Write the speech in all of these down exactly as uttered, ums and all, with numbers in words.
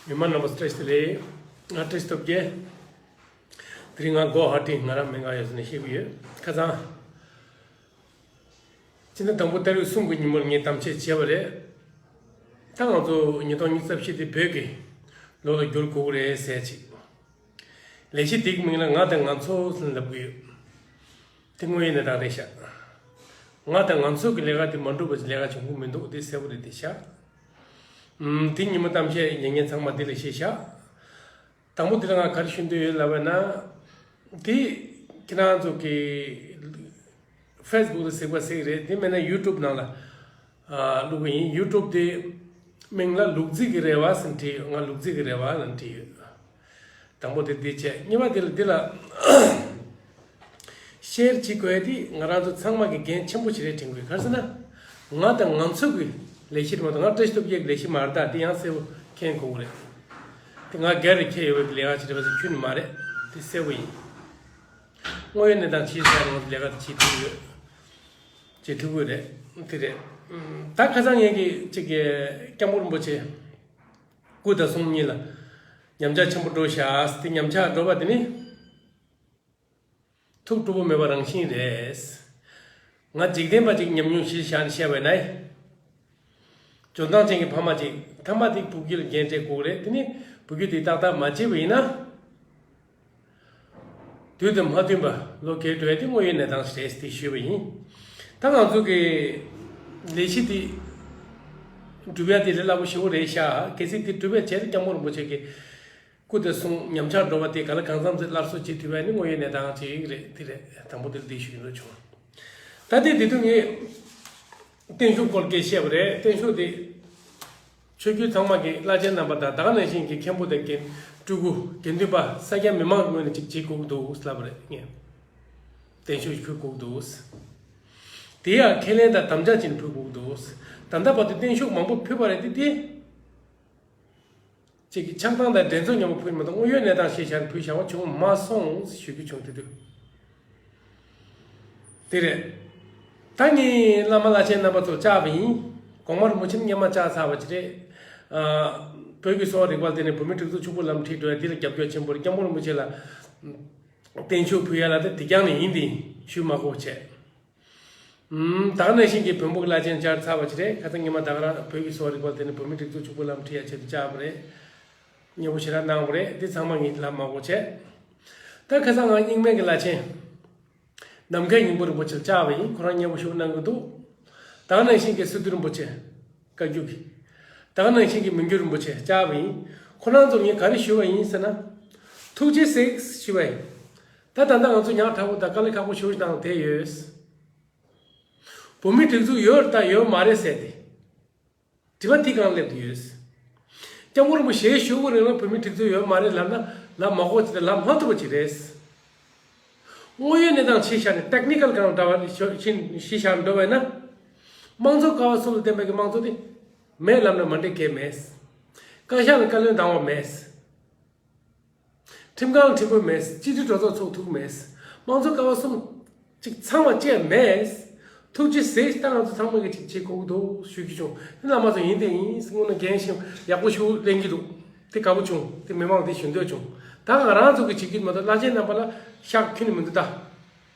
མི་མང་རྣམ་པ་བཀྲ་ཤིས་བདེ་ལེགས། ང་བཀྲ་ཤིས་སྟོབས་རྒྱལ། དེ་རིང་ང་གོ་ཧ་ཏི་ང་རང་སྨན་ཁང་ཡོད་ས་ནས་བཤད་ཀྱི་ཡོད། ཁ་སང་། ཕྱི་ཟླ་དང་པོ་ཏ་རིག་གསུམ་གྱི་ཉིན་མོར་ངས་གཏམ་བཤད་བྱས་པ་རེད། ད་ང་ཚོ་ཉིས་སྟོང་ཉི་ཤུ་རྩ་བཞི་དེ་བོད་ཀྱི་ལོ་ལ་བསྒྱུར་དགོས་ཀྱི་རེད་ཟེར་ཅིག་ལས་གཞི་དེའི་མིང་ལ་ང་དང་ང་ཚོ་ཟེར་ལབ་ཀྱི་ཡོད། དེ་དངོས་ཡོད་གནས་སྟངས་རེད་ཤག་ང་དང་ང་ཚོ་གི་ལས་ཀ་དེ་མ་འགྲུབ་པ་ཅིག་ལས་ཀ་བྱུང་གི་མི་འདུག་དེ་གསལ་པོ་རེད་དེ་ཤག་ཨུམ། དེ་ཉིན་མོ་གཏམ་བཤད་ཉན་མཁན་ཚང་མ་འདི་ལ་བཤད་ཤག་དང་པོ་འདི་ལ་ང་ག་རེ་ཞུ་འདོད་ཡོད་ལབ་པ་ན། དེ་ཁྱེད་རང་ཚོ་གི་ཕེ་སི་བུག་ལ་གཟིགས་པ་གཟིགས་རེད། དེ་མིན་ན་ཡུ་ཊུབ་ནང་ལ་ཨ་བླུགས་པ་ཡིན། ཡུ་ཊུབ་དེ་མིང་ལ་ལུག་རྫི་གི་རེ་བ་ཟེར་བྲིས་ཡོད། ང་ལུག་རྫི་གི་རེ་བ་ལབ་བྲིས་ཡོད། དང་པོ་དེ་འདི་བྱས། གཉིས་པ་དེ་ལ་འདི་ལ་ཤེར་བྱེད་དགོས་དེ་ང་རང་ཚོ་ཚང་མ་གི་འགན་ཆེན་པོ་ཞིག་རེད་དྲན་དགོས། ག་རེ་ཟེར་ན། ང་དང་ང་ཚོ་གི་ལས་གཞི་རེད་མ་གཏོགས་ང་བཀྲ་ཤིས་སྟོབས་རྒྱལ་གྱི་ལས་གཞི་མ་རེད། ད་དེ་ཡང་གསལ་པོ་མཁྱེན་དགོས་ཀྱི་རེད། དེ་ང་སྒེར་རེ་ཁྱེར་ཡོད་པའི་ལས་ཀ་ཞིག་རེད་པ་ཟེར་ཁྱོན་ནས་མ་རེད། དེ་གསལ་པོ་ཡིན། དངོས་ཡོད་གནས་སྟངས་ཇི་ལྟར་ང་ཚོ་ལས་ཀ་དེ་བྱེད་ཐུབ་ཡོད། བྱེད་ཐུབ་ཀྱི་རེད། དེ་རེད། ད་ཁ་སང་ངེད་ཀྱི་གཅིག་གི་སྐྱབས་མགོན་རིན་པོ་ཆེ་སྐུ་ཟླ་གསུམ་གཉིས་ལ་ཉམས་ཆག་ཆེན་པོ་འགྲོ་ཤག་དེ་ཉམས་ཆག་འགྲོ་བ་དེ་ནི་ཐུགས་སྤྲོ་པོ་མེད་པ་རང་བཞིན་རེད། ང་འཇིག་རྟེན་པ་ཅིག་ཉམས་མྱོང་གཞིར་བཞག་ནས་བཤད་པ་ཡིན་ན། འཇོན་ཐང་ཅན་གྱི་ཕ་མ་ཅིག་མཐའ་མ་དེ་བུ་རྒྱུད་ལ་རྒྱན་སྤྲས་དགོས་རེད། དེ་ནི་བུ་རྒྱུད་དེ་ཏག་ཏག་མ་བྱས་པ་ཡིན་ན། དུས་དང་མ་མཐུན་པ་ལོ་རྒས་འགྲོ་ཡ་དེ་དངོས་ཡོད་གནས་སྟངས་ཤིག་རེད་དེ་ཞུས་པ་ཡིན། ད་ང་ཚོ་གི་ལས་གཞི་དེ་སྒྲུབ་ཡ་དེ་ལས་སླ་པོ་ཞེ་པོ་རེད་ཤག་གལ་སྲིད་དེ་སྒྲུབ་ཡ་བྱས་ཏེ་སྐྱབས་མགོན་རིན་པོ་ཆེ་གི་སྐུ་དེ་གསུང་ཉམས་ཆག་འགྲོ་བ་དེ་ག་ལ་གང་འཚམ་ཚེ་སླར་གསོ་བྱེད་ཐུབ་ཡ་ནི་དངོས་ཡོད་གནས་སྟངས་ཅིག་རེད། དེ་རེད། དང་པོ་དེ་ལ་དེ་ཞུ་གི་འདུག་བྱུང་། ད་ལྟའི་དེ་དུས་ངས་བརྟན་བཞུགས་སྐོར་སྐད་བཤད་པ་རེད། བརྟན་བཞུགས་དེ་ཆོས་བརྒྱུད་ཚང་མ་གི་བླ་ཆེན་རྣམ་པ་དང་ད་ག་ནང་བཞིན་གྱི་མཁན་པོ་དང་དགེ་སྤྲུལ་སྐུ་དགེ་འདུན་པ་ས་སྐྱ་མི་མང་གི་ངོས་ནས་ཅིག་བྱེད་དགོས་ཀྱི་འདུག་ལབ་པ་རེད། ངས་བརྟན་བཞུགས་ཕུལ་དགོས་ཀྱི་འདུག་དེ་ཡང་ཁས་ལེན་དང་དམ་བཅའ་ཅིག་ཕུལ་དགོས་ཀྱི་འདུག་ད་ལྟ་བར་དུ་བརྟན་བཞུགས་མང་པོ་ཕུལ་བ་རེད་དེ་དེ། གཅིག་གི་ཆགས་སྡང་དང་འགྲན་རྩོད་མཉམ་པོ་ཕུད་མ་གཏོགས་དངོས་ཡོད་གནས་སྟངས་ཤེས་བྱ་ཕུལ་བྱ་བ་བྱུང་མ་སོང་ཞུ་རྒྱུ་བྱུང་། དེ་དུས་དེ་རེད། ད་ངས་བླ་མ་བླ་ཆེན་རྣམ་པ་ཚོ་བཅར་བ་ཡིན། གོང་མ་རིན་པོ་ཆེ་ནི་སྔོན་མ་བཅར་ཚར་བ་ཅིག་རེད། ཨ། བོད་ཀྱི་གསོ་བ་རིག་པ་ལ་བརྟེན་ནས་བོད་མིའི་སྒྲིག་འཛུགས་ཕྱུག་པོ་ལམ་ཁྲིད་འགྲོ་ཡ་འདི་ལ་རྒྱབ་སྐྱོར་ཆེན་པོ་རེད། སྐྱབས་མགོན་རིན་པོ་ཆེ་ལ་བརྟན་བཞུགས་ཕུལ་ཡ་ལ་ད་དེ་རྐྱང་ནས་ཡིན་དེ་ཞུ་མ་དགོས་བྱས། ད་ག་ནང་བཞིན་གྱི་བོན་པོ་གི་བླ་ཆེན་བཅར་ཚར་བ་ཅིག་རེད། ཁ་སང་ཉི་མ་ད་ག་རང་བོད་ཀྱི་གསོ་བ་རིག་པ་ལ་བརྟེན་ནས་བོད་མིའི་སྒྲིག་འཛུགས་ཕྱུག་པོ་ལམ་ཁྲིད་ཡ་ཆེད་དུ་བཅར་བ་རེད། མཉེས་པོ་ཞེ་དྲག་གནང་བ་རེད། འདི་ཚང་མ་ངས་ལབ་མ་དགོས་བྱས། ད་ཁ་སང་ང་རྙིང་མའི་གི་བླ་ཆེན་ནམ་མཁའི་སྙིང་པོ་རིན་པོ་ཆེ་ལ་བཅར་བ་ཡིན། ཁོ་རང་མཉེས་པོ་ཞེ་པོ་གནང་གི་འདུག་ད་ག་ནང་བཞིན་གྱི་སི་ཏུ་རིན་པོ་ཆེ་བཀའ་བརྒྱུད་ཀྱི། ད་ག་ནང་བཞིན་གྱི་མི་འགྱུར་རིན་པོ་ཆེ་བཅར་བ་ཡིན། ཁོ་རང་ཚོར་ངས་ག་རེ་ཞུ་བ་ཡིན་ཟེར་ན། ཐུགས་རྗེ་གཟིགས་ཞུ་བ་ཡིན། ད་ད་ལྟ་ང་ཚོ་ཉག་ཕྲ་བོ་དང་དཀའ་ལས་ཁག་པོ་ཞེ་པོ་ཞིག་ནང་བསྡད་ཡོད། བོད་མིའི་སྒྲིག་འཛུགས་ཡོད་རེད་དང་ཡོད་མ་རེད་ཟེར་ཏེ། དྲི་བ་དེ་གང་སླེབས་ཡོད། སྐྱབས་མགོན་རིན་པོ་ཆེ་ཞུ་དགོས་རེད་ན་བོད་མིའི་སྒྲིག་འཛུགས་ཡོད་མ་རེད་ལབ་ན་ལབ་མ་དགོས་ཅིག་དང་ལབ་མ་ཐུབ་པ་ཅིག་རེད། དངོས་ཡོད་གནས་སྟངས་ཕྱི་བཞག་ནས་ཊེག་ནི་ཀལ་གང་འདྲ་བ་ཕྱི་བཞག་འགྲོ་བས་ན། དམངས་གཙོ་ཀ་བ་གསུམ་ལ་བརྟེན་པའི་གི་དམངས་གཙོ་དེ་མེད་ལབ་ན་མ་འགྲིག་གི་མེད། བཀའ་ཤག་ལ་བཀའ་བློན་བཏང་བ་མེད། ཁྲིམས་ཁང་ཁྲིམས་དཔོན་མེད། སྤྱི་འཐུས་གྲོས་ཚོགས་ཚོགས་ཐུབ་མེད། དམངས་གཙོ་ཀ་བ་གསུམ་གཅིག་ཚང་བ་བཅས་མེད། ཐུགས་རྗེ་གཟིགས། ད་ང་ཚོ་ཚང་མ་གིས་གཅིག་བྱེད་དགོས་ཀྱི་འདུག་ཞུ་རྒྱུ་བྱུང་། དེ་བླ་མ་ཚོ་ཡིན་དེ་ཡིན་སྔོན་ན་འགན་ཞིག་ཡག་པོ་ཞིག་ལེན་གྱི་འདུག་དེ་དགའ་པོ་བྱུང་། དེ་མི་མང་དེ་ཞུ་འདོད་བྱུང་། ད་ང་རང་ཚོ་གིས་བྱེད་རྒྱུ་མ་གཏོགས་བླ་ཆེན་རྣམ་པ་ལ་ཤག་ཁྱོན་ནས་མི་འདུག་ད།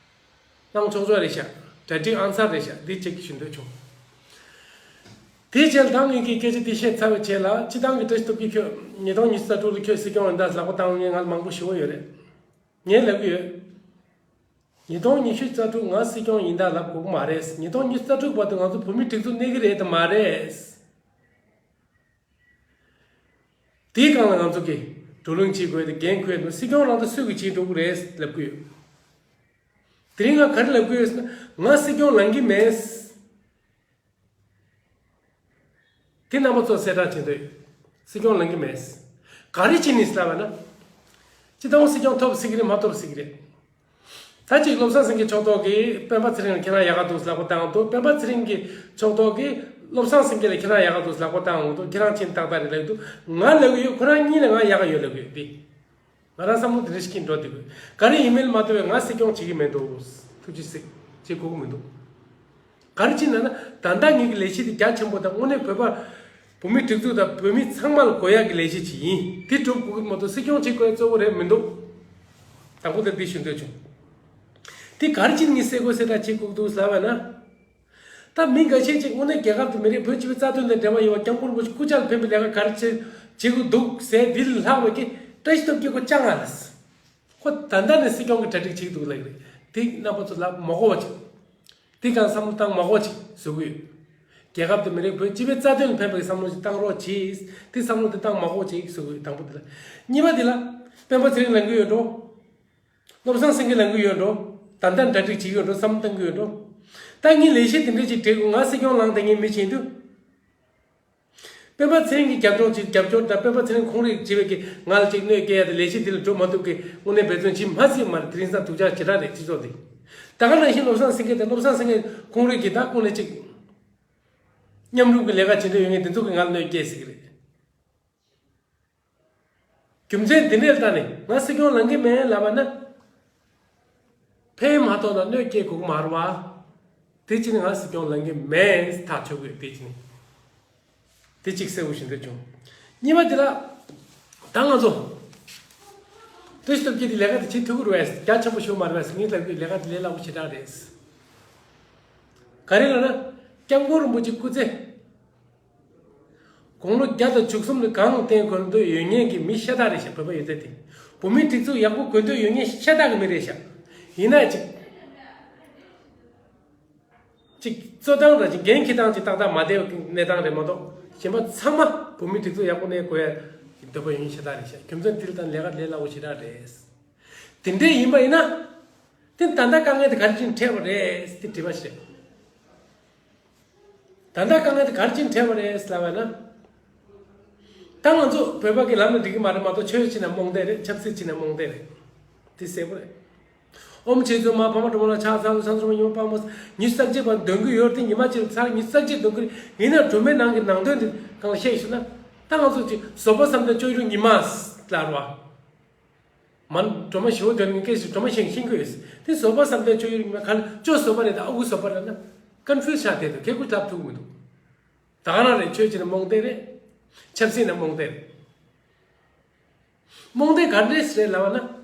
གནང་ཆོག་ཆོག་རེད་ཤག་གྲ་སྒྲིག་ཨང་གསར་རེད་ཤག་འདི་ཅིག་ཞུ་འདོད་བྱུང་། དེའི་རྗེས་ད་ངེད་ཀྱིས་སྐད་ཆ་འདི་བཤད་ཚར་བའི་རྗེས་ལ་སྤྱི་བཏང་གི་བཀྲ་ཤིས་སྟོབས་རྒྱལ་ཁྱོད་ཉིས་སྟོང་ཉི་ཤུ་རྩ་དྲུག་ལ་ཁྱོད་སྲིད་སྐྱོང་ཡིན་ད་ལབ་པ་བཏང་ངས་ང་ལ་མང་པོ་ཞུ་བ་ཡོད་རེད། ངས་ལབ་ཀྱི་ཡོད། ཉིས་སྟོང་ཉི་ཤུ་རྩ་དྲུག་ང་སྲིད་སྐྱོང་ཡིན་ད་ལབ་དགོས་ཀྱི་མ་རེད། ཉིས་སྟོང་ཉི་ཤུ་རྩ་དྲུག་བར་དུ་ང་ཚོ་བོད་མིའི་སྒྲིག་འཛུགས་གནས་ཀྱི་རེད་དམ་མ་རེད། དེའི་སྒང་ལ་ང་ཚོ་གིས་བགྲོ་གླེང་བྱེད་དགོས་དེ་འགན་འཁུར་ཡ་དང་སྲིད་སྐྱོང་རང་ད་སུས་ཀྱིས་བྱེད་འགྲོ་གི་རེད་ལབ་ཀྱི་ཡོད། དེ་རིང་ང་ག་རེ་ལབ་ཀྱི་ཡོད་ཟེར་ན་ང་སྲིད་སྐྱོང་ལངས་ཀྱི་མེད། དེ་རྣམ་པ་ཚོ་གསལ་བསྒྲགས་བྱེད་འདོད། སྲིད་སྐྱོང་ལངས་ཀྱི་མེད། ག་རེ་བྱས་ནས་ལབ་པ་ན། སྤྱི་བཏང་སྲིད་སྐྱོང་ཐོབ་སྲིད་ཀྱི་རེད་མ་ཐོབ་སྲིད་ཀྱི་རེད། ད་ཅིག་བློ་བཟང་སེང་གེ་མཆོག་ཐོག་གིས་སྤེན་པ་ཚེ་རིང་ལ་ཁྱེད་རང་ཡག་ག་འདུག་ལབ་པ་བཏང་འདུག་སྤེན་པ་ཚེ་རིང་གི་མཆོག་ཐོག་གིས་བློ་བཟང་སེང་གེ་ལ་ཁྱེད་རང་ཡག་ག་འདུག་ལབ་པ་བཏང་འདུག་ཁྱེད་རང་ཕྱིན་ཏག་ཏག་རེད་ལབ་འདུག་ང་ལབ་ཀྱི་ཡོད། ཁོ་རང་གཉིས་ལ་ང་ཡག་ག་ཡོད་ལབ་ཀྱི་ཡོད་དེ། ང་རང་བསམ་བློ་དེ་འདྲ་ཞིག་གིས་འགྲོ་བསྡད་དགོས། ག་རེ་ཡིན་མིན་མ་ལྟོས་པའི་ང་སྲིད་སྐྱོང་བྱེད་ཀྱི་མི་འདུག་ཐུགས་རྗེ་གཟིགས། བྱེད་དགོས་ཀྱི་མི་འདུག་ག་རེ་བྱས་ན་ན་ད་ལྟ་ངེད་ཀྱི་ལས་གཞི་དེ་རྒྱ་ཆེན་པོ་དང་དངོས་གནས་བོད་པ་ བོད་མི་སྒྲིག་འཛུགས་དང་བོད་མི་ཚང་མ་ལ་དགོས་ཡག་གི་ལས་གཞི་ཅིག་ཡིན། དེ་སྒྲུབ་དགོས་ཀྱི་མ་གཏོགས་སྲིད་སྐྱོང་བྱེད་དགོས་གཙོ་བོ་རེད་མི་འདུག། དང་པོ་དེ་འདི་ཞུ་འདོད་བྱུང་། དེ་ག་རེ་བྱས་ནས་ངས་གསལ་པོ་གསལ་བསྒྲགས་བྱེད་དགོས་ཀྱི་འདུག་ཟེར་བ་ན། ད་མི་འགའ་ཤས་ཅིག་དངོས་གནས་རྒྱལ་ཁབ་དང་མི་རིགས་བོད་སྤྱི་པའི་རྩ་དོན་དང་འབྲེལ་བ་ཡོད་པ། སྐྱབས་མགོན་རིན་པོ་ཆེ་སྐུ་ཕྱྭ་ལ་ཕན་པའི་ལས་ཀ་ག་རེ་བྱེད་བྱེད་དགོས་འདུག་ཟེར། འདི་ལ་ལྷག་པའི་གི་བཀྲ་ཤིས་སྟོབས་རྒྱལ་ཁོ་ཅང་ཨ་ལ། ཁོ་ད་ལྟ་ནས་སྲིད་སྐྱོང་གི་གྲ་སྒྲིག་བྱེད་ཀྱི་འདུག་ལབ་ཀྱི་རེད། དེ་རྣམ་པ་ཚོ་ལབ་མ་གོ་བ་ཅིག། དེ་གང་བསམ་བློ་བཏང་མ་གོ་བ་ཅིག་བཟོ་གི་ཡོད། རྒྱལ་ཁབ་དང་མི་རིགས་བོད་སྤྱི་པའི་རྩ་དོན་ལ་ཕན་པའི་བསམ་བློ་ཅིག་བཏང་རོགས་གྱིས། དེ་བསམ་བློ་དེ་བཏང་མ་གོ་བ་ཅིག་བཟོ་གི་ཡོད། དང་པོ་དེ་ལ། གཉིས་པ་དེ་ལ། སྤེན་པ་ཚེ་རིང་ལངས་ཀྱི་ཡོད་འགྲོ། བློ་བཟང་སེང་གེ་ལངས་ཀྱི་ཡོད་འགྲོ། ད་ལྟ་གྲ་སྒྲིག་བྱེད་ཀྱི་ཡོད་འགྲོ་བསམ་བློ་བཏང་གི་ཡོད་འགྲོ། ད་ངས་ལས་གཞི་དེ་འདྲ་ཅིག་སྒྲིག་དགོས། ང་སྲིད་སྐྱོང་ལངས་བསྡད་མཁན་མི་ཅིག་ཡིན་དུས། སྤེན་པ་ཚེ་རིང་གི་རྒྱབ་སྐྱོར་ཅིག་རྒྱབ་སྐྱོར་དང་། སྤེན་པ་ཚེ་རིང་ཁོང་རིགས་བྱེད་པའི་གི་ང་ལ་ཅིག་གནོད་སྐྱེལ་ཡ་དེ་ལས་གཞི་དེ་ལ་འགྲོ་མ་ཐུབ་གི་དངོས་གནས་འབད་བརྩོན་བྱེད་མ་སྲིད་མ་རེད། དེ་རིང་སང་སྡུག་ཅག་ཞེ་དྲག་རེད་སྤྱི་ཚོགས་འདི། ད་ག་ནང་བཞིན་བློ་བཟང་སེང་གེ་དང་། བློ་བཟང་སེང་གེ་ཁོང་རིགས་ཀྱི་ད་ཁོང་ནས་ཅིག་མཉམ་རུབ་ཀྱི་ལས་ཀ་བྱེད་འདོད་ཡོད་མཁན་དེ་ཚོ་གི་ང་ལ་གནོད་སྐྱེལ་སྲིད་གི་རེད། རྒྱུ་མཚན་འདི་འདྲ་ལ་བལྟས་ནས་ང་སྲིད་སྐྱོང་ལངས་ཀྱི་མེད་ལབ་པ་ན། ཕན་མ་ཐོགས་ན་གནོད་སྐྱེལ་དགོས་ཀྱི་མ་རེད་པ། དེ་བྱས་ནས་ང་སྲིད་སྐྱོང་ལངས་ཀྱི་མེད་ཐག་ཆོད་ཀྱི་ཡོད། དེ་བྱས་ནས། དེ་གཅིག་གསལ་པོ་ཞིག་འདོད་བྱུང་། གཉིས་པ་དེ་ལ། ད་ང་ཚོ་བཀྲ་ཤིས་སྟོབས་རྒྱལ་དེ་ལས་ཀ་དེ་བྱེད་ཐུབ་ཀྱི་རེད་པས། རྒྱ་ཆེན་པོ་ཞིག་མ་རེད་པས། ངས་ལབ་ཀྱི་ལས་ཀ་དེ་ལས་སླ་པོ་ཞེ་དྲག་རེད། ག་རེ་ལབ་ན། སྐྱབས་མགོན་རིན་པོ་ཆེ་སྐུ་ཚེ་དགུང་ལོ་བརྒྱ་དང་བཅུ་གསུམ་ལ་གང་བསྟེན་དགོས་འདོད་ཡོད་མཁན་གྱི་མི་ཤ་སྟག་རེད་ཤག། བོད་པ་ཡོད་ཚད་དེ། བོད་མིའི་སྒྲིག་འཛུགས་ཡག་པོ་དགོས་འདོད་ཡོད་མཁན་ཤ་སྟག་གི་མི་རེད་ཤག། ཡིན་ན་ཅིག། ཅིག་རྩོད་སྟངས་དང་ཅིག་འགན་འཁྱེར་སྟངས་ཅིག་ཏག་ཏག་མ་བསྡད་པའི་གནས་སྟངས་རེད་མ་གཏོགས། གཞན་པ་ཚང་མ་བོད་མིའི་སྒྲིག་འཛུགས་ཡག་པོ་གནས་དགོས་ཡ་འདོད་པ་ཡོད་མཁན་ཤ་སྟག་རེད་ཤག། རྒྱུ་མཚན་དེ་ལ་ད་ལས་ཀ་ལས་སླ་པོ་ཞེ་དྲག་རེད། དེ་འདྲས་ཡིན་པ་ཡིན་ན། དེ་ད་ལྟ་དཀའ་ངལ་དེ་ག་རེ་བྱས་ནས་འཕྲད་པ་རེད་ཟེར་དེ་དྲི་བ་ཞིག་རེད། ད་ལྟ་དཀའ་ངལ་དེ་ག་རེ་བྱས་ནས་འཕྲད་པ་རེད་ཟེར་ལབ་པ་ན། ད་ང་ཚོ་བོད་པ་གི་ལབ་ན་འགྲིག་གི་མ་རེད་མ་གཏོགས། ཆོས་བྱས་ན་རྨོངས་དད་རེད། ཆབ་སྲིད་བྱས་ན་རྨོངས་དད་རེད། དེ་གསལ་པོ་རེད། ཨོམ་ཆེ་ཚོ་མ་ཕ་མ་གྲོགས་མོ་ལ་ཆགས་ཚང་ལ་ཚང་ཚོ་མ་ཉི་མ་སྤང་མོ་ཉི་ཤུ་རྩ་གཅིག་བར་འདོན་གི་ཡོད་དེ། ཉི་མ་གཅིག་ལ་ཚར་ཉི་ཤུ་རྩ་གཅིག་འདོན་གི་རེད། ཡིན་ན་སྒྲོན་མེ་ནང་གི་ནང་དོན་དེ་གང་བཤད་ཞུ་ན། ད་ང་ཚོ་ཅིག་བཟོད་པ་བསམ་གཏན་སྤྱོད་ཡུལ་ཉི་མ་ལབ་རེད་པ། མ་སྒྲོལ་མ་ཞི་བ་འདོན་མཁན་ཞིག་སྒྲོལ་མ་ཤེས་ཤེས་ཀྱི་ཡོད། དེ་བཟོད་པ་བསམ་གཏན་སྤྱོད་ཡུལ་ཉི་མ། ག་ལ་ཅོ་བཟོད་པ་རེད་དང་ཨ་ཁུ་བཟོད་པ་རེད་ན། ཀོན་ཕིའུ་སི་ཆགས་བསྡད་འདུག། ཁེ་ཁུ་ལབ་ཐུབ་མི་འདུག། ད་ག་རང་རེད། ཆོས་བྱས་ན་རྨོངས་དད་རེད། ཆབ་སྲིད་ན་རྨོངས་དད་རེད། རྨོངས་དད་ག་འདྲས་རེད་ལབ་པ་ན།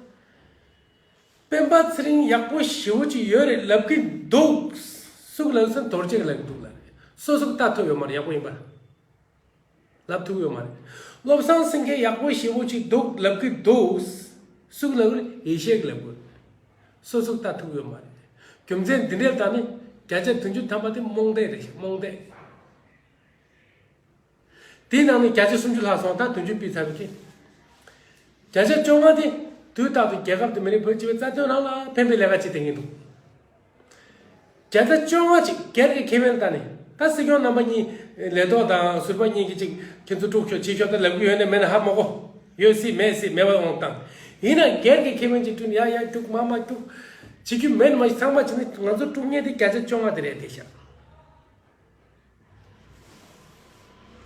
སྤེན་པ་ཚེ་རིང་ཡག་པོ་ཞེ་པོ་ཅིག་ཡོད་རེད་ལབ་ཀྱི་འདུག། སུ་ལབ་ཟེར་ན་རྡོ་རྗེ་གིས་ལབ་ཀྱི་འདུག་ལབ་རེད། སོ་སོ་གིས་ལྟ་ཐུབ་ཡོད་མ་རེད། ཡག་པོ་ཡིན་པ། ལབ་ཐུབ་ཡོད་མ་རེད། བློ་བཟང་སེང་གེ་ཡག་པོ་ཞེ་པོ་ཅིག་འདུག་ལབ་ཀྱི་འདུག། སུ་ལབ་ཀྱི་རེད། ཡེ་ཤེས་ཀྱིས་ལབ་ཀྱི་རེད། སོ་སོ་ལྟ་ཐུབ་ཡོད་མ་རེད། རྒྱུ་མཚན་འདི་འདྲའི་ཐོག་ནས་བརྒྱ་ཆ་བདུན་ཅུ་ཐམ་པ་དེ་རྨོངས་དད་རེད། རྨོངས་དད། དེའི་ནང་ནས་བརྒྱ་ཆ་སུམ་ཅུ་ལྷག་སོང་། ད་བདུན་ཅུ་ཕུད་ཚར་བའི་རྐྱེན། བརྒྱ་ཆ་བཅོ་ལྔ་དེ་དུས་རྟག་ཏུ་རྒྱལ་ཁབ་དང་མི་རིགས་བོད་སྤྱི་པའི་རྩ་དོན་རང་ལ་ཕན་པའི་ལས་ཀ་བྱེད་བསྡད་མཁན་འདུག། བརྒྱ་ཆ་བཅོ་ལྔ་ཅིག་སྒེར་གྱི་ཁེ་ཕན་ལ་བལྟས་ནས། ད་སྲིད་སྐྱོང་རྣམ་པ་གཉིས་ལས་ཐོག་དང་ཟུར་པ་གཉིས་ཀྱིས་ཅིག་ཁྱེད་ཚོ་དཀྲུག་ཤོག་བྱེད་ཤོག་ད་ལབ་ཀྱི་ཡོད་ན་མེད་ན་ཧ་མ་གོ། ཡོད་སྲིད་མེད་སྲིད་མེད་པ་དབང་བཏང་། ཡིན་ན་སྒེར་གྱི་ཁེ་ཕན་ཅིག་བསྐྲུན། ཡ་ཡ་དཀྲུག་མ་མ་དཀྲུག་བྱེད་རྒྱུ་མེད་ན་མ་ཚང་མ་བྱེད་ན། ང་ཚོ་དཀྲུག་མཁན་དེ་བརྒྱ་ཆ་བཅོ་ལྔ་དེ་རེད་བསྡད་ཤག།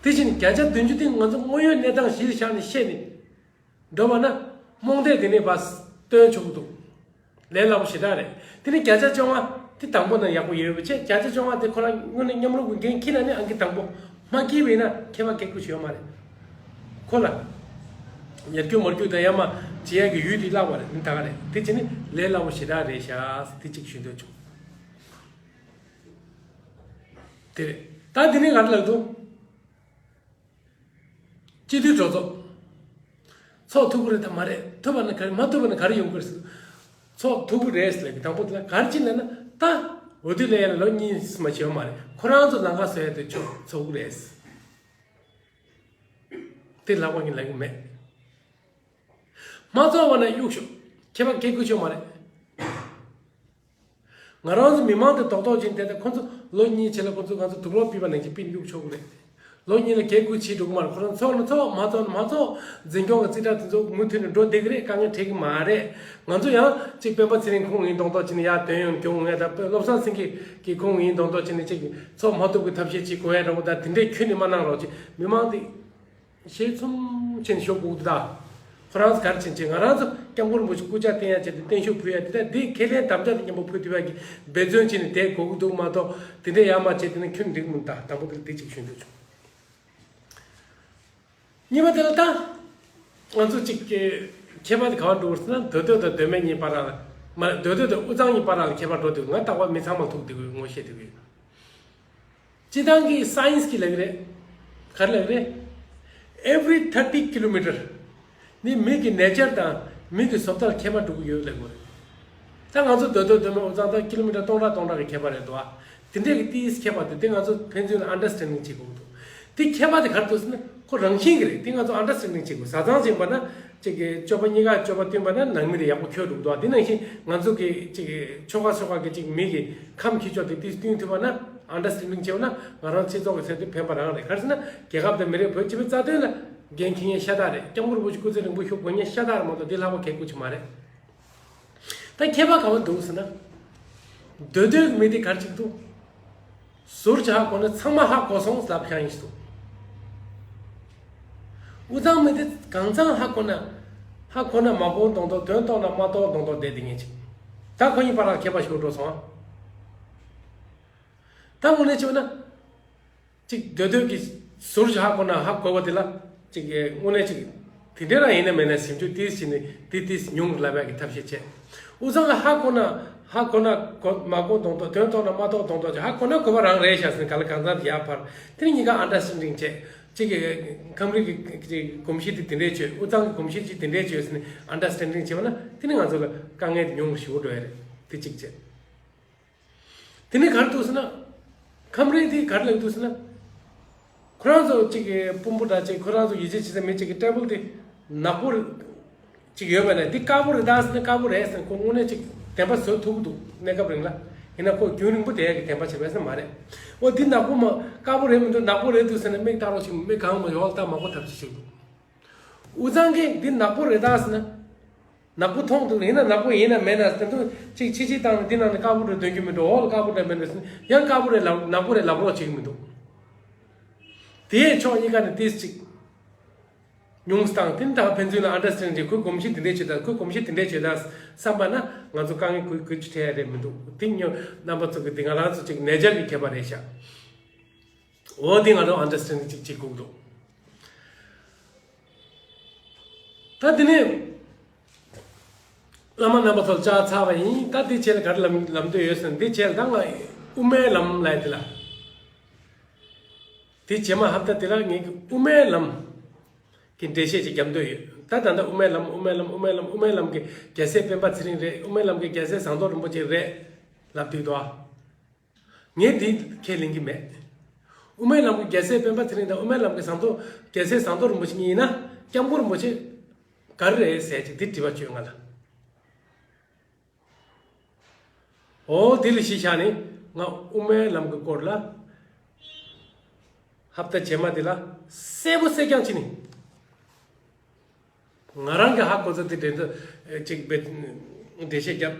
དེ་བཞིན་བརྒྱ་ཆ་བདུན་ཅུ་དེ་ང་ཚོ་དངོས་ཡོད་གནས་སྟངས་གཞིར་བཞག་ནས་བཤད་ནས་འགྲོ་བ་ན། རྨོངས་དད་དེ་ནས་ཕར་སྟོན་ཆོག་གི་འདུག། ལས་སླ་པོ་ཞེ་དྲག་རེད། དེ་ནས་བརྒྱ་ཆ་བཅོ་ལྔ་དེ་དང་པོ་ན་ཡག་པོ་ཡོད་པ་བྱས། བརྒྱ་ཆ་བཅོ་ལྔ་དེ་ཁོ་རང་དངོས་གནས་མཉམ་རུབ་ཀྱི་འགན་འཁྱེར་ན་ནི་ཨང་ཀི་དང་པོ་མ་འཁྱེར་བ་ཡིན་ན་ཁྱད་པར་གེ་ཁུ་ཞིག་ཡོད་མ་རེད། ཁོ་ལ་ཡར་རྒྱུག་མར་རྒྱུག་དང་ཡར་མར་བྱེད་ཡག་གི་ཡུལ་དེ་བརླག་པ་རེད། ནི་ད་ག་རེད། དེ་བྱས་ནས་ལས་སླ་པོ་ཞེ་དྲག་རེད་ཤག། དེ་གཅིག་ཞུ་འདོད་བྱུང་། དེ་རེད། ད་དེ་ནས་ག་རེ་ལབ་འདུག། སྤྱི་འཐུས་གྲོས་ཚོགས་ཚོགས་ཐུབ་ཀྱི་རེད་དམ་མ་རེད། ཐུབ་པ་ན་ག་རེ། མ་ཐུབ་པ་ན་ག་རེ་ཡོང་གི་རེད་ཟེར། ཚོགས་ཐུབ་ཀྱི་རེད་ཟེར་ལབ་ཀྱི། དང་པོ་དེ་ལ་ག་རེ་བྱས་ལབ་ན། ད་འོས་བསྡུ་ལེན་ཡ་ལ་ལོ་གཉིས་མ་བྱས་པ་མ་རེད། ཁོ་རང་ཚོ་ལམ་ཁ་བཟོ་ཡ་དེ་ཆོག་ཚོགས་ཀྱི་རེད། དེ་ལག་པ་གིས་ལབ་ཀྱི་མེད། མ་ཚོགས་པ་ན་གཡུག་ཤོག། ཁྱད་པར་གེ་ཁུ་ཆོག་མ་རེད། ང་རང་ཚོ་མི་མང་དེ་རྡོག་རྡོག་ཅིག་དེ་ལྟར་ཁོ་ཚོ་ལོ་གཉིས་བྱས་ལ་ཁོ་ཚོ་ང་ཚོ་དུག་ལོག་ཕུད་པ་ནང་བཞིན་ཕུད་གཡུག་ཆོག་གི་རེད། ལོ་གཉིས་ལ་གེ་ཁུ་བྱེད་འགྲོ་གི་མ་རེད། ཁོ་རང་ཚོགས་ན་ཚོགས། མ་ཚོགས་ན་མ་ཚོགས། འཛིན་སྐྱོང་གི་རྩིས་ཁྲ་དེ་ཚོ་མུ་མཐུད་ནས་འགྲོ་བསྡད་ཀྱི་རེད། དཀའ་ངལ་འཕྲད་ཀྱི་མ་རེད། ང་ཚོ་ཡང་གཅིག་སྤེན་པ་ཚེ་རིང་ཁོང་ཡིན་མདོག་མདོག་བྱས་ནས་ཡར་ཐོན་ཡོང་གྱོང་ངས། ད་བློ་བཟང་སེང་གེ་གིས་ཁོང་ཡིན་མདོག་མདོག་བྱས་ནས་གཅིག་ཚོགས་མ་ཐུབ་ཀྱི་ཐབས་ཤེས་ཅིག་དགོས་ཡ་འདྲ་བོ། ད་དེ་འདྲས་ཁྱོན་ནས་མ་གནང་རོགས་གྱིས། མི་མང་དེ། ཞལ་ཚུམ་བྱས་ནས་ཤོག་གུག་ཏུ་ད། ཁོ་རང་ཚོ་ག་རེ་བྱེད་བྱེད། ང་རང་ཚོ་སྐྱབས་མགོན་རིན་པོ་ཆེ་སྐུ་ཕྱྭ་བསྟེན་ཡ་བྱས་ཏེ་བརྟན་བཞུགས་ཕུལ་ཡ་དེ་ད་འདི་ཁས་ལེན་དམ་བཅའ་དང་མཉམ་པོ་ཕུལ་ཐུབ་ཡ་གི་འབད་བརྩོན་བྱས་ནས་བསྡད་དགོས་ཀྱི་འདུག་མ་གཏོགས། དེ་འདྲ་ཡར་མར་བྱས་བསྡད་ན་ཁྱོན་འགྲིག་མི་འདུག། ད་དང་པོ་དེ་འདི་གཅིག་ཞུ་འདོད་བྱུང་། གཉིས་པ་དེ་ལ་ད། ང་ཚོ་གཅིག་གི་ཁྱད་པར་དེ་ག་བ་འགྲོ་ཟེར་ན། མདོ་སྟོད་དང་མདོ་སྨད་གཉིས་བར་ལ། མ་རེད། མདོ་སྟོད་དང་དབུས་གཙང་གཉིས་བར་ལ་ཁྱད་པར་འགྲོ་དུས། ང་རྟག་པར་མི་ཚང་མ་ཐུག་དེ་ངོ་ཤེས་དེ་ཡོད། སྤྱི་བཏང་གི་སའེན་སི་གི་ལབ་ཀྱི་རེད། ག་རེ་ལབ་ཀྱི་རེད། Every thirty kilometer ནི་མི་གི་ནེ་ཅར་དང་མི་གི་བཟོ་ལྟ་ལ་ཁྱད་པར་འགྲོ་གི་ཡོད་ལབ་དགོས་རེད། ད་ང་ཚོ་མདོ་སྟོད་མདོ་སྨད་དབུས་གཙང་ད་ཀི་ལོ་མི་ཊར་སྟོང་ཕྲག་སྟོང་ཕྲག་གི་ཁྱད་པར་རེད་འདུག་ཨ། དེ་འདྲས་ཀྱི་ཏིས་ཁྱད་པར་དེ་དེ་ང་ཚོ་ཕན་ཚུན་ལ་ཨན་ཌར་སི་ཊེན་ཌིང་བྱེད་དགོས་འདུག་དེ་ཁྱད་པར་དེ་ག་རེ་འདུག་ཟེར་ན། ཁོ་རང་བཞིན་གྱི་རེད། དེ་ང་ཚོ་ཨན་ཌར་སི་ཊེན་ཌིང་བྱེད་དགོས། བཟའ་ཚང་བྱེད་པ་ན་གཅིག་གི་སྤྱོད་པ་གཉིས་ཀ་སྤྱོད་པ་བསྟུན་པ་ན་ནང་མི་དེ་ཡག་པོ་འཁྱོལ་འགྲོ་གི་འདུག་ཨ། དེ་ནང་བཞིན་ང་ཚོ་གི་གཅིག་གི་ཆོལ་ཁ་ཆོལ་ཁ་གི་གཅིག་མི་གི་ཁམས་ཁྱད་ཆོས་དེ་ཏིས་བསྟུན་ཐུབ་པ་ན། ཨན་ཌར་སི་ཊེན་ཌིང་བྱེད་པ་ན་ང་རང་སྤྱི་ཚོགས་ཀྱི་ཚད་དུ་ཕན་པ་རང་རེད། ག་རེ་ཟེར་ན། རྒྱལ་ཁབ་དང་མི་རིགས་བོད་སྤྱི་པའི་རྩ་དོན་ལ་འགན་འཁྱེར་མཁན་ཤ་སྟག་རེད། སྐྱབས་མགོན་རིན་པོ་ཆེ་སྐུ་ཚེ་རིང་པོ་བཞུགས་དགོས་མཁན་ཤ་སྟག་རེད་མ་གཏོགས་དེ་ལྷག་པ་གལ་དགོས་ཆེ་མ་རེད། ད་ཁྱད་པར་ག་བ་འདུག་ཟེར་ན། མདོ་སྟོད་ཀྱི་མི་དེ་ག་རེ་ཅིག་འདུག་ཟུར་ཅིག་ཧ་གོ་ན་ཚང་མ་ཧ་གོ་སོང་ལབ་ཤག་ཡིན་ཞིག་འདུག་དབུས་གཙང་མི་དེ་གང་ཚང་ཧ་གོ་ན། ཧ་གོ་ན་མ་གོ་མདོག་མདོག་དོན་རྟོགས་ན་མ་རྟོགས་མདོག་མདོག་བསྡད་དེ་ངེས་ཅིག་ད་ཁོ་གཉིས་བར་ལ་ཁྱད་པར་ཞིག་འགྲོ་སོང་ཨ། ད་དངོས་གནས་བྱས་ན། གཅིག་མདོ་སྟོད་ཀྱི་ཟུར་ཅིག་ཧ་གོ་ན་ཧ་གོ་བ་དེ་ལ་གཅིག་གི་དངོས་གནས་གཅིག་དེ་འདྲ་རང་ཡིན་ན་མེད་ན་ཞིབ་འཇུག་ཏིས་བྱས་ནས་དེ་ཏིས་ཉུང་རུ་ལབ་ཡག་གི་ཐབས་ཤེས་བྱས། དབུས་གཙང་ལ་ཧ་གོ་ན་ཧ་གོ་ན་གོ་མ་གོ་མདོག་མདོག་དོན་རྟོགས་ན་མ་རྟོགས་མདོག་མདོག་ཅིག་ཧ་གོ་ན་གོ་བ་རང་རེད་ཤག་ཟེར་ནས་ག་ལ་གང་ཚང་ཡར་ཕར་དེ་ནི་གཉིས་ཀ་ཨན་ཌར་སི་ཊེན་ཌིང་བྱས། གཅིག་གི་ཁམས་རིགས་ཀྱི་གོམས་གཤིས་དེ་དེ་འདྲས་བྱོས། དབུས་གཙང་གི་གོམས་གཤིས་ཅིག་དེ་འདྲས་བྱོས་ཟེར་ནས་ཨན་ཌར་སི་ཊེན་ཌིང་བྱས་པ་ན་དེ་ནི་ང་ཚོ་ལ་དཀའ་ངལ་དེ་ཉུང་རུ་ཞེ་པོ་འགྲོ་ཡ་རེད། དེ་གཅིག་བྱས། དེ་ནས་ག་རེ་འདུག་ཟེར་ན། ཁམས་རིགས་དེ་ག་རེ་ལབ་འདུག་ཟེར་ན། ཁོ་རང་ཚོ་གཅིག་གི་དཔོན་པོ་འདྲ་གཅིག་ཁོ་རང་ཚོ་ཡིད་ཆེས་བྱེད་ས་མི་གཅིག་གི་ཊེ་བལ་དེ་ནག་པོ་གཅིག་ཡོད་པ་ན་འདི་དཀར་པོ་རེད་ད་ཟེར་ན་དཀར་པོ་རེད་ཟེར་ན་ཁོ་དངོས་གནས་གཅིག་བདེན་པ་བཟོ་ཐུབ་ཀྱི་འདུག་གནས་སྐབས་རིང་ལ། ཡིན་ན་ཁོ་རྒྱུན་རིང་པོ་བསྡད་ཡག་གི་བདེན་པ་བྱེད་པ་ཟེར་མ་རེད། འོ་འདི་ནག་པོ་མ་དཀར་པོ་རེད་མི་འདུག་ནག་པོ་རེད་འདུག་ཟེར་ན་མིག་ལྟ་རོགས་ཞིག་མིག་གང་མ་ཡོག་ལྟ་མ་གོ་ཐབས་ཅིག་ཞིག་འདུག་དབུས་གཙང་གིས་འདི་ནག་པོ་རེད་ད་ཟེར་ན། ནག་པོ་མཐོང་འདུག་ཡིན་ན་ནག་པོ་ཡིན་ན་མེད་ན་དེ་ཚོ་གཅིག་ཕྱི་ཕྱི་བཏང་ནས་འདི་ནང་ནས་དཀར་པོ་འདྲ་འདོན་རྒྱུ་མི་འདུག་འོག་ལ་དཀར་པོ་འདྲ་མེད་འདུག་ཟེར་ན་ཡང་དཀར་པོ་རེད་ལབ་ནག་པོ་རེད་ལབ་རོགས་བྱེད་ཀྱི་མི་འདུག་དེའི་ཕྱོགས་གཉིས་ཀ་ནས་ཏིས་གཅིག་ཉུང་སྟངས་དེ་ནི་ད་ཕན་ཚུན་ལ་ཨན་ཌར་སི་ཊེན་ཌིང་བྱེད། ཁོའི་གོམས་གཤིས་དེ་འདྲས་བྱེད་ད། ཁོའི་གོམས་གཤིས་དེ་འདྲས་བྱེད་ད་བསམ་པ་ན་ང་ཚོ་དཀའ་ངལ་གུ་གུ་ཅི་འཕྲད་ཡ་རེད་མི་འདུག་དེ་ཉོ་རྣམ་པ་ཚོ་གི་དེ་ང་རང་ཚོ་གཅིག་ནེ་ཅར་གྱི་ཁྱད་པར་རེད་ཤག་འོ་དེ་ང་རང་ཨན་ཌར་སི་ཊེན་ཌིང་གཅིག་བྱེད་དགོས་འདུག་ད་དེ་ནས་བླ་མ་རྣམ་པ་ཚོར་བཅར་ཚར་བ་ཡིན། ད་དེ་བྱས་ལ་ག་རེ་ལམ་ལམ་སྟོན་ཡོད་ཟེར་ན། དེ་བྱས་ལ་ད་ང་དབུ་མའི་ལམ་ལབ་ཡ་དེ་ལ། དེ་རྗེས་མ་ཧབ་ཏ་དེ་ལ་ངས་ཀྱི་དབུ་མའི་ལམ་གྱི་འགྲེལ་བཤད་ཅིག་རྒྱབ་འདོད་ཡོད། ད་ད་ལྟ་དབུ་མའི་ལམ་དབུ་མའི་ལམ་དབུ་མའི་ལམ་དབུ་མའི་ལམ་གྱི་རྒྱལ་སྲས་སྤེན་པ་ཚེ་རིང་རེད། དབུ་མའི་ལམ་གྱི་རྒྱལ་སྲས་ཟངས་མདོག་རིན་པོ་ཆེ་རེད་ལབ་དུས་དོ། ངས་འདི་ཁས་ལེན་གྱི་མེད། དབུ་མའི་ལམ་གྱི་རྒྱལ་སྲས་སྤེན་པ་ཚེ་རིང་དང་དབུ་མའི་ལམ་གྱི་ཟངས་མདོག་རྒྱལ་སྲས་ཟངས་མདོག་རིན་པོ་ཆེ་གཉིས་ན་སྐྱབས་མགོན་རིན་པོ་ཆེ་ག་རེ་རེད་ཟེར་ཅིག་དེ་དྲི་བ་བཅོས་ང་ལ། འོ་དེ་ལ་གཞི་བཞག་ནས་ང་དབུ་མའི་ལམ་གྱི་སྐོར་ལ་ཧབ་ཏ་རྗེས་མ་དེ་ལ་གསལ་པོ་གསལ་རྐྱང་བྱས་ནས། ང་རང་གི་ཧ་གོ་ཚོད་དེ་འདྲ་འདྲ་ཅིག་བེད་འགྲེལ་བཤད་རྒྱབ་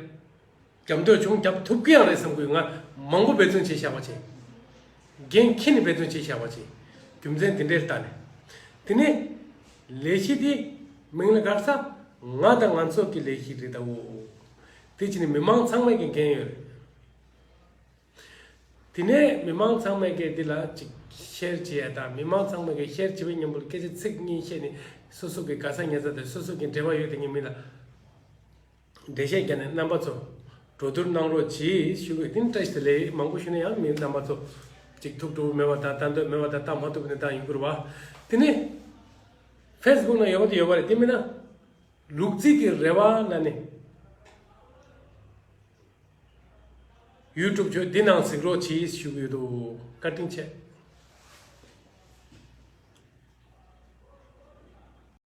རྒྱབ་འདོད་བྱུང་། རྒྱབ་ཐུབ་ཀྱི་ཡང་རེད་བསམ་གི་ཡོད། ང་མང་པོ་འབད་བརྩོན་བྱས་བཞག་པ་བྱས། འགན་འཁྱེར་ནས་འབད་བརྩོན་བྱས་བཞག་པ་བྱས། རྒྱུ་མཚན་དེ་འདྲའི་ལྟ་ནས། དེ་ནས་ལས་གཞི་དེ་མིང་ལ་ག་རེ་ཟེར། ང་དང་ང་ཚོ་གི་ལས་གཞི་རེད་ད་འོ། དེ་བྱས་ནས་མི་མང་ཚང་མས་ཀྱི་འགན་ཡོད་རེད། དེ་ནས་མི་མང་ཚང་མས་ཀྱི་འདི་ལ་ཅིག་ཤེར་བྱེད་ཡ་དང་། མི་མང་ཚང་མས་ཀྱི་ཤེར་བྱེད་པའི་མཉམ་པོ་སྐད་ཆ་ཚིག་གཉིས་བཤད་ནས་སོ་སོ་གི་དགའ་ས་ཉེ་ས་དང་སོ་སོ་གི་འབྲེལ་བ་ཡོད་དེ་ཉེ་མི་ལ་འགྲེལ་བཤད་བརྒྱབ་ནས་རྣམ་པ་ཚོ་གྲོས་བསྡུར་གནང་རོགས་གྱིས་ཞུ་དགོས། དེ་ནི་བཀྲ་ཤིས་བདེ་ལེགས། མང་པོ་ཞུ་ན་ཡང་མི་རྣམ་པ་ཚོ་ཅིག་ཐུགས་སྤྲོ་བོ་མེད་པ་དང་ལྟ་འདོད་མེད་པ་དང་ལྟ་མ་ཐུབ་པའི་གནས་སྟངས་ཡིན་དགོས་རེད་བ། དེ་ནས་ཕེ་སི་བུག་ནང་ཡོད་པ་དེ་ཡོད་པ་རེད། དེ་མིན་ན་ལུག་རྫི་གི་རེ་བ་ལ་ནི། ཡུ་ཊུབ་ཆོས་འདི་ནང་གཟིགས་རོགས་གྱིས་ཞུ་གི་ཡོད་དོ། བཀའ་དྲིན་ཆེ།